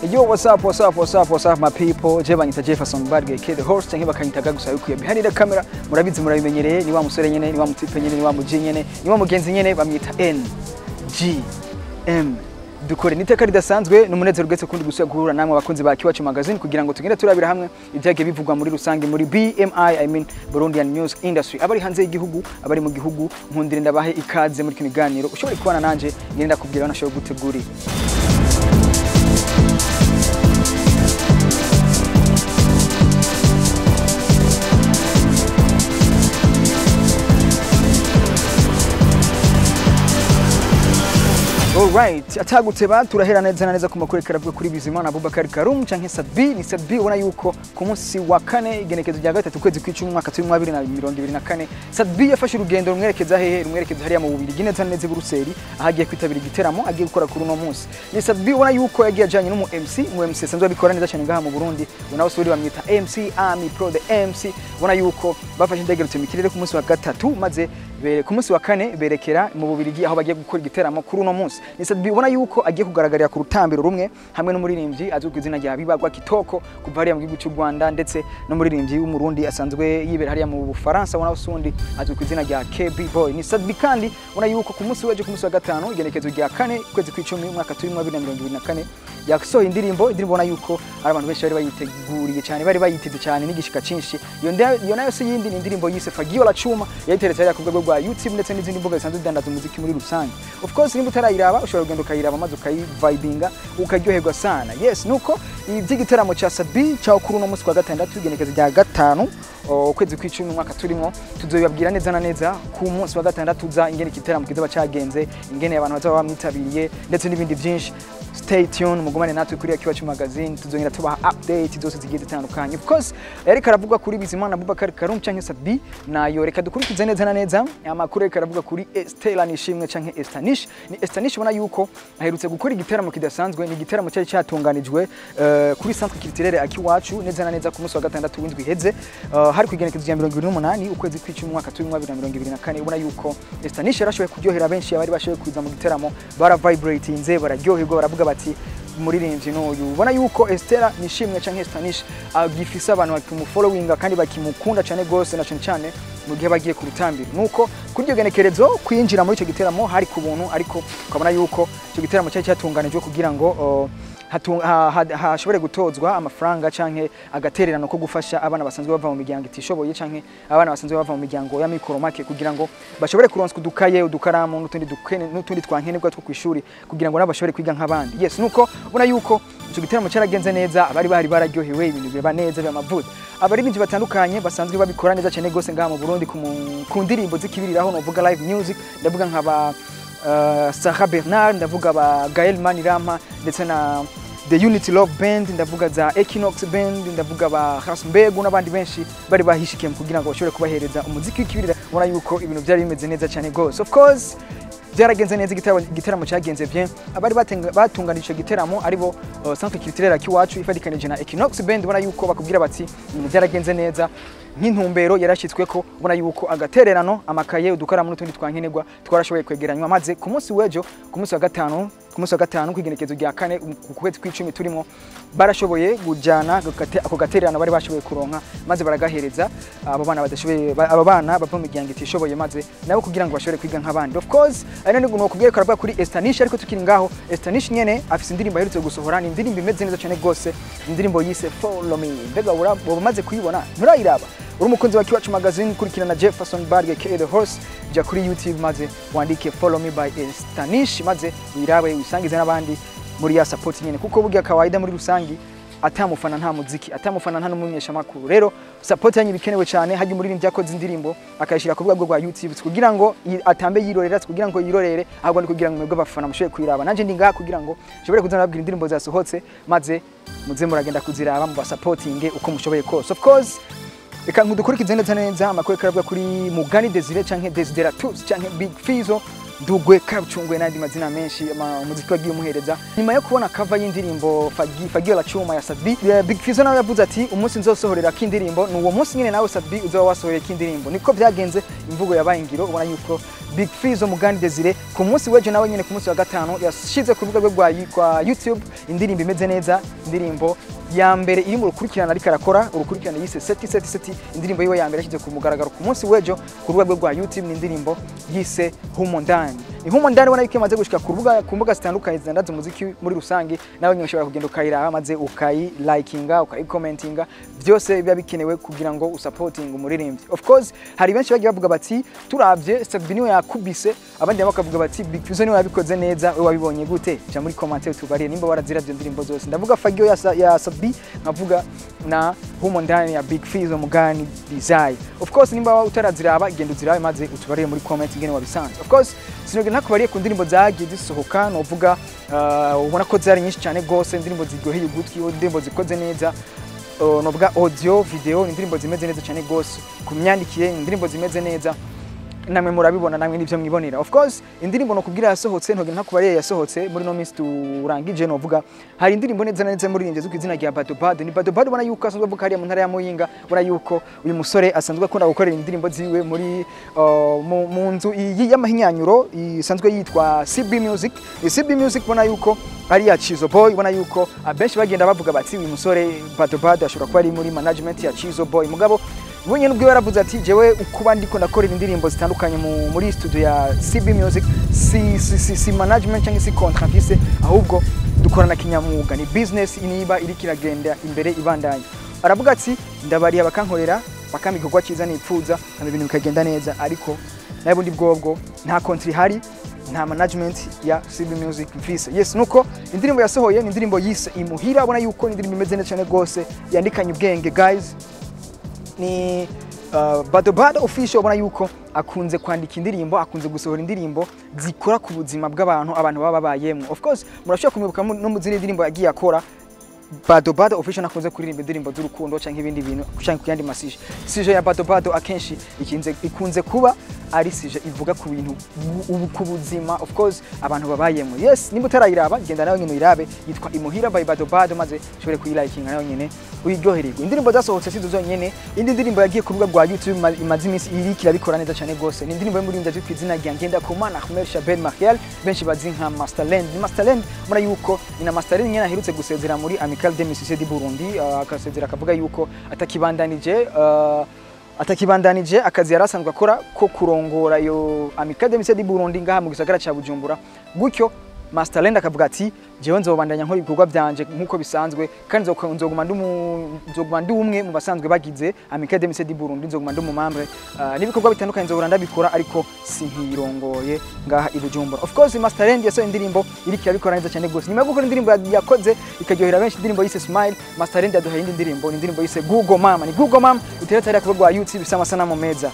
Yo, what's up, what's up, what's up, what's up, my people? Je banyita Jefferson Barge, K the host, canke bakanyita gusa yukuye behind the camera. Murabizi, murabimenyereye, ni wa musore nyene, ni wa mutipe nyene, ni wa muji nyene, ni wa mugenzi nyene, bamwita N G M. Dukore niteka ridasanzwe n'umunezero ugetse kundi gusubira guhura namwe abakunzi ba Kiwacu Magazine kugira ngo tugende turabira hamwe ibyagiye bivugwa muri rusange muri BMI, I mean Burundian Music Industry. Abari hanze y'igihugu, abari mu gihugu, nkundire ndabahe ikaze muri kino kiganiro. Ushobora kubana nanje ngende ndakubwira aho nashobora gutegurira. Alright, ataguteba turahera neza na neza ku makuru karavuga kuri Bizimana Abubakar Karum canke Sadbi. Ni Sadbi ubona yuko ku munsi wa kane, igenekezo rya gatatu, kwezi kw'icumi, umwaka turi mu 2024, Sadbi yafashe urugendo rumwerekeza hehe? Rumwerekeza hariya mu Bubirigi, neza neza i Buruseli, aho agiye kwitabira igiteramo agiye gukora kuri uno munsi. Ni Sadbi ubona yuko yagiye ajanye n'umu MC, mu MC asanzwe abikora neza cyane ngaha mu Burundi, ubona bose bamwita MC Ami Pro the MC. Ubona yuko bafashe indege mu kirere ku munsi wa gatatu, maze ku munsi wa kane berekera mu Bubirigi aho bagiye gukora igiteramo kuri uno munsi. Ni Sadbi ubona yuko agiye kugaragarira ku rutambiro rumwe hamwe n'umuririmbyi azwi ku izina rya Bibagwa Kitoko kuva hariya mu gihugu cy'u Rwanda, ndetse n'umuririmbyi w'Umurundi asanzwe yibera hariya mu Bufaransa, ubona usundi azwi ku izina rya KB Boy. Ni Sadbi kandi ubona yuko ku munsi w'ejo, ku munsi wa gatanu, igenekezo rya kane, kwezi kw'icumi, umwaka turimo 2024, yasohoye indirimbo ubona yuko ari abantu benshi bari bayiteguriye cyane, bari bayiteze cyane n'igishika cinshi. Iyo nayo si yindi, ni indirimbo yise Fagio la Chuma, yayiteretse hariya ku rwego rwa YouTube ndetse n'izindi mbuga zisanzwe zidandaza umuziki muri rusange. Of course, nimba utarayiraba ushobora kugenda ukayiraba maze ukayivibinga ukaryoherwa sana. Yes, nuko iby'igitaramo cya Sadbi cyaho kuri uno munsi wa gatandatu, igenekezo rya gatanu, ukwezi kw'icumi, umwaka turimo, tuzobibabwira neza na neza ku munsi wa gatandatu uza ingene igitaramo kizoba cyagenze, ingene abantu bazaba bamwitabiriye ndetse n'ibindi byinshi. Stay tuned, mugumane natwe kuri Akiwacu Magazine, tuzongera tubaha update zose zigiye zitandukanye. Of course, yariko aravuga kuri Bizimana Abubakar Karum canke Sadbi, nayo reka dukurikize neza na neza amakuru yariko aravuga kuri Estela Nishimwe canke Estanish. Ni Estanish ubona yuko aherutse gukora igiteramo kidasanzwe, ni igiteramo cyari cyatunganijwe kuri Centre Culturel Akiwacu, neza na neza ku munsi wa gatandatu w'indwi iheze, hari kwigenekezo rya 28 ukwezi kw'icumi, umwaka turimo 2024. Ubona yuko Estanish yarashoboye kuryohera benshi abari bashoboye kuza mu giteramo, bara vibratinze, bararyoherwa, baravuga bati umuririmbyi n'uyu. Ubona yuko Estela Nishimwe canke Estanish agifise abantu bakimufollowinga kandi bakimukunda cyane gose, na cyane cyane mu gihe bagiye ku rutambiro. Nuko kuri iryo genekerezo kwinjira muri ico giteramo hari ku buntu, ariko ukabona yuko ico giteramo cyari cyatunganijwe kugira ngo hashobore gutozwa amafaranga canke agatererano ko gufasha abana basanzwe bava mu miryango itishoboye canke abana basanzwe bava mu miryango ya mikoro make, kugira ngo bashobore kuronswa udukaye, udukaramu n'utundi dukene n'utundi twankenerwa two kwishuri, kugira ngo nabo bashobore kwiga nk'abandi. Yes, nuko ubona yuko ico giteramo cyaragenze neza, abari bahari bararyohewe, ibintu biraba neza by'amavuta. Abaririmbyi batandukanye basanzwe babikora neza cyane gose ngaha mu Burundi ku ndirimbo zikibiriraho, novuga live music, ndavuga nk'aba Sarah Bernard, ndavuga ba Gael Manirama ndetse na The Unity Love Band, ndavuga za Equinox Band, ndavuga ba Hasmbegu n'abandi benshi bari bahishikiye mu kugira ngo bashobore kubahereza umuziki w'ikibirira. Ubona yuko ibintu byari bimeze neza cyane gose. Of course, byaragenze neza, igiteramo cyagenze bien. Abari batunganije ico giteramo aribo Centre Culturel Akiwacu ifadikanije na Equinox Band, ubona yuko bakubwira bati ibintu byaragenze neza, nk'intumbero yarashyitsweko. Ubona yuko agatererano, amakaye, udukaramu n'utundi twankenerwa twarashoboye kwegeranywa, maze ku munsi w'ejo, ku munsi wa gatanu, ku munsi wa gatanu kwigenekezo rya kane ku kwezi kw'icumi turimo, barashoboye kujana ako gatererano bari bashoboye kuronka, maze baragahereza abo bana badashoboye, abo bana bava mu miryango itishoboye, maze nabo kugira ngo bashobore kwiga nk'abandi. Of course, ari nani nokubwiye ko aravuga kuri Estanish, ariko tukiri ngaho, Estanish nyene afise indirimbo aherutse gusohora, ni indirimbo imeze neza cyane gose, indirimbo yise Follow Me. Mbega umaze kuyibona? Nturayiraba? Uri umukunzi wa Kiwacu Magazine, kurikirana Jefferson Barge K the Horse, jya kuri YouTube maze wandike Follow Me by Estanish, maze wirabe, wisangize n'abandi muri ya support nyene, kuko burya kawaida muri rusangi atamufana nta muziki, atamufana nta n'umumenyeshamakuru. Rero support yanyu bikenewe cyane. Hajya umuririmbyi yakoze indirimbo akayishira ku rubuga rwa YouTube kugira ngo atambe yirorera, kugira ngo yirorere, ahubwo ni kugira ngo mwebwe abafana mushobore kuyiraba. Nanje ndi ngaha kugira ngo nshobore kuza nababwira indirimbo zasohotse, maze muze muragenda kuziraba, mubasupportinge uko mushoboye kose. Of course, reka nkudukurikize neza neza amakuru karavuga kuri Mugani Desire canke Desideratus canke Big Fizzo. Ndugwe Kabucungwe n'andi mazina menshi umuziki wagiye umuhereza. Nyuma yo kubona cover y'indirimbo Fagio la Chuma ya Sat-B, Big Fizzo nawe yavuze ati umunsi nzosohorera k'indirimbo ni uwo munsi nyine nawe Sat-B uzoba wasohoreye k'indirimbo. Niko byagenze, imvugo yabaye ingiro. Ubona yuko Big Fizzo Mugani Desire ku munsi w'ejo nawe nyine ku munsi wa gatanu yashize ku rubuga rwe rwa YouTube indirimbo imeze neza, indirimbo ya mbere iri mu rukurikirana ariko arakora urukurikirana yise Seti Seti Seti. Indirimbo yiwe ya mbere yashyize ku mugaragaro ku munsi w'ejo ku rubuga rwe rwa YouTube ni indirimbo yise Humo Ndani. Ni Humo Ndani ubona yuko imaze gushika ku rubuga ku mbuga zitandukanye zidandaza umuziki muri rusange, nawe nyine ushobora kugenda ukayiraba maze ukayilikinga, ukayikomentinga, byose biba bikenewe kugira ngo usupporting umuririmbyi. Of course hari benshi bagiye bavuga bati turavye Sat-B niwe yakubise, abandi nabo bakavuga bati Big Fizzo niwe yabikoze neza. We wabibonye gute? Ja muri commentaire tubariye nimba waraziravye indirimbo zose. Ndavuga Fagio ya Sat-B, nkavuga na Humo Ndani ya Big Fizzo Mugani Desire. Of course nimba utaraziraba genda uzirabe maze utubarire muri comment ingene wabisanze. Of course sinogenda ntakubariye ku ndirimbo zagiye zisohoka, novuga ubona ko zari nyinshi cyane gose, indirimbo ziryoheye ugutwi, indirimbo zikoze neza, novuga audio video, indirimbo zimeze neza cyane gose ku myandikire, indirimbo zimeze neza, namwe murabibona, namwe nivyo mwibonera. Of course indirimbo nokubwira yasohotse ntogenda ntakubariye yasohotse muri no minsi turangije, novuga hari indirimbo neza neza muri nje ku izina rya Bado Bado. Ni Bado Bado ubona yuko asanzwe avuka hariya mu ntara ya Muyinga, ubona yuko uyu musore asanzwe akunda gukorera indirimbo ziwe muri mu nzu iyi y'amahinyanyuro isanzwe yitwa CB Music. Ni CB Music ubona yuko ari ya Chizo Boy, ubona yuko abenshi bagenda bavuga bati uyu musore Bado Bado ashobora kuba ari muri management ya Chizo Boy, mugabo we nyene ubwiwe yaravuze ati jewe ukuba ndiko ndakorera indirimbo zitandukanye muri studio ya CB Music si management cyangwa si contrat mfise, ahubwo dukorana kinyamwuga, ni business niba iriko iragenda imbere ibandanya. Aravuga ati ndabariha bakankorera bakampa igikorwa cyiza nipfuza, hama ibintu bikagenda neza, ariko nawe bundi bwobwo nta contrat ihari, nta management ya CB Music mfise. Yes, nuko indirimbo yasohoye ni indirimbo yise Imuhira, ubona yuko ni indirimbo imeze neza cyane gose, yandikanye ubwenge guys. Ni Bado Bado Official, ubona yuko akunze kwandika indirimbo, akunze gusohora indirimbo zikora ku buzima bw'abantu, abantu baba babayemwo. Of course murashobora kumwibuka no mu zindi ndirimbo yagiye akora. Bado Bado Official nakunze kuririmba indirimbo z'urukundo canke ibindi bintu canke ku yandi masije. Sujet ya Bado Bado akenshi ikunze kuba ari sujet ivuga ku bintu ubu ku buzima of course abantu babayemwo. Yes, nimba utarayiraba genda nawe nyene uyirabe, yitwa Imuhira by Bado Bado, maze ushobore kuyilikinga nawe nyene uyiryohererwe. Indirimbo zasohotse sizo zonyene, indi ndirimbo yagiye ku rubuga rwa YouTube imaze iminsi iriko irabikora neza cyane gose ni indirimbo y'umuririmbyi azwi ku izina rya Ngendakumana Ahmed Shabel Mariel, benshi bazi nka Masterland. Ni Masterland mura yuko ni na Masterland nyene aherutse gusezera muri Amicale des Musiciens du Burundi, akasezera akavuga yuko atakibandanije akazi yari asanzwe akora ko kurongora iyo Amicale des Musiciens du Burundi ngaha mu gisagara ca Bujumbura. Gutyo Masterland akavuga ati jewe nzobandanya nkora ibikorwa byanje nkuko bisanzwe, kandi nzoguma ndi umwe mu basanzwe bagize Amicale des Musiciens du Burundi, nzoguma ndi umumembre n'ibikorwa bitandukanye nzobora ndabikora, ariko sinkirongoye ngaha i Bujumbura. Of course Masterland yasohoye indirimbo iriko irabikora neza cyane gose. Nyuma yo gukora indirimbo yakoze ikaryohera benshi, indirimbo yise Smile, Masterland yaduhaye indi ndirimbo, ni indirimbo yise Google Mama. Ni Google Mama iteretse hariya ku rubuga rwa YouTube, ifise amasanamu meza.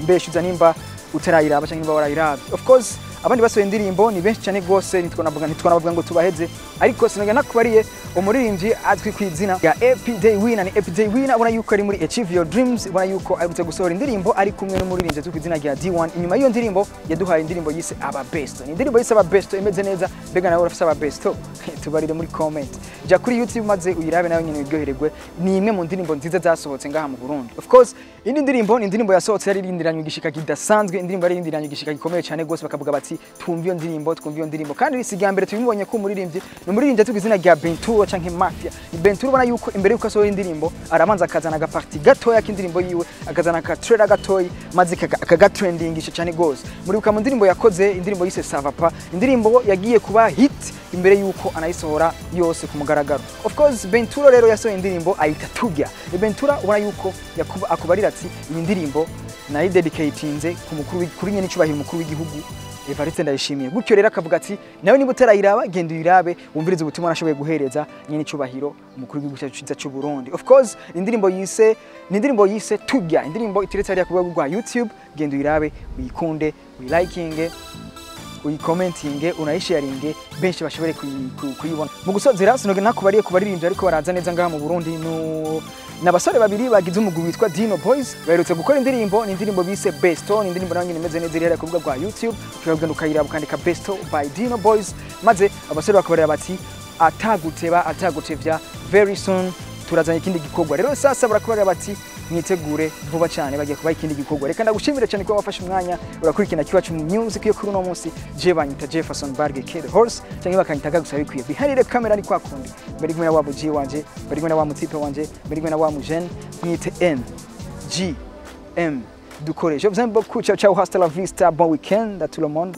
Mbeshuza nimba utarayiraba canke nimba warayiraba. Of course abandi basohoye indirimbo ni benshi cyane gose, ntitwonavuga ngo tubaheze, ariko sinoga nakubariye umuririmbyi azwi ku izina rya AP Day Winner. Ni AP Day Winner ubona yuko ari muri Achieve Your Dreams, ubona yuko aherutse gusohora indirimbo ari kumwe n'umuririmbyi azwi ku izina rya D1. Inyuma y'iyo ndirimbo yaduhaye indirimbo yise Aba Besto. Ni indirimbo yise Aba Besto imeze neza. Mbega nawe urafise aba besto? Tubarire muri comment. Ja kuri YouTube maze uyirabe nawe nyene wiryohererwe. Ni imwe mu ndirimbo nziza zasohotse ngaha mu Burundi. Of course indi ndirimbo ni indirimbo yasohotse yaririndiranywe igishika kidasanzwe, indirimbo yaririndiranywe igishika gikomeye cyane gose, bakavuga bati twumve iyo ndirimbo, twumve iyo ndirimbo. Kandi si irya mbere tubibonye ko umuririmbyi ni umuririmbyi azwi ku izina rya Benturo canke Mafia. Ni Benturo ubona yuko imbere yuko asohora indirimbo arabanza akazana agaparti gatoya k'indirimbo yiwe, akazana aka trailer gatoyi maze akagatrendingisha cyane gose. Muribuka mu ndirimbo yakoze, indirimbo yise Savapa, indirimbo yagiye kuba hit imbere yuko anayisohora yose ku mugaragaro. Of course Benturo rero yasohoye indirimbo ayita Tugya. Ni Bentura ubona yuko akubarira ati iyi ndirimbo nayidedicatinze ku mukuru kuri nyene icubahiro umukuru w'igihugu Evariste Ndayishimiye. Gutyo rero akavuga ati nawe niba utarayiraba genda uyirabe wumvirize ubutumwa nashoboye guhereza nyene icubahiro umukuru w'igihugu cyacu cyiza cy'u Burundi. Of course ni indirimbo yise Tugya, indirimbo iteretse hariya ku rubuga rwa YouTube, genda uyirabe uyikunde uyilikinge. Uyikomentinge, unayisharinge, benshi bashobore kuyibona. Mu gusozera, sinoge ntakubariye ku baririmbyi ariko baraza neza ngaha mu Burundi. No n'abasore babiri bagize umugwi witwa Dino Boys baherutse gukora indirimbo. Ni indirimbo bise Besto. Ni indirimbo nayo nyine imeze neza, iri hariya ku rubuga rwa YouTube. Ushobora kugenda ukayiraba, ukandika "Besto by Dino Boys", maze abasore bakabarira bati ataguteba, atagutevya, very soon turazanye ikindi gikorwa. Rero sasa barakubarira bati mwitegure, vuba cyane bagiye kubaha ikindi gikorwa. Reka ndagushimire cyane kuba wafashe umwanya urakurikirana Kiwacu Music yo kuri uno munsi. Je banyita Jefferson Barge K the Horse, cyangwa bakanyita gusa bikwiye. Biharire kamera ni kwa kundi bari kumwe na wa G wanje, bari kumwe na wa mutipe wanje, bari kumwe na wa mujene mwite N G M dukore. Je vous aime beaucoup. Ciao ciao, hasta la vista, bon weekend à tout le monde.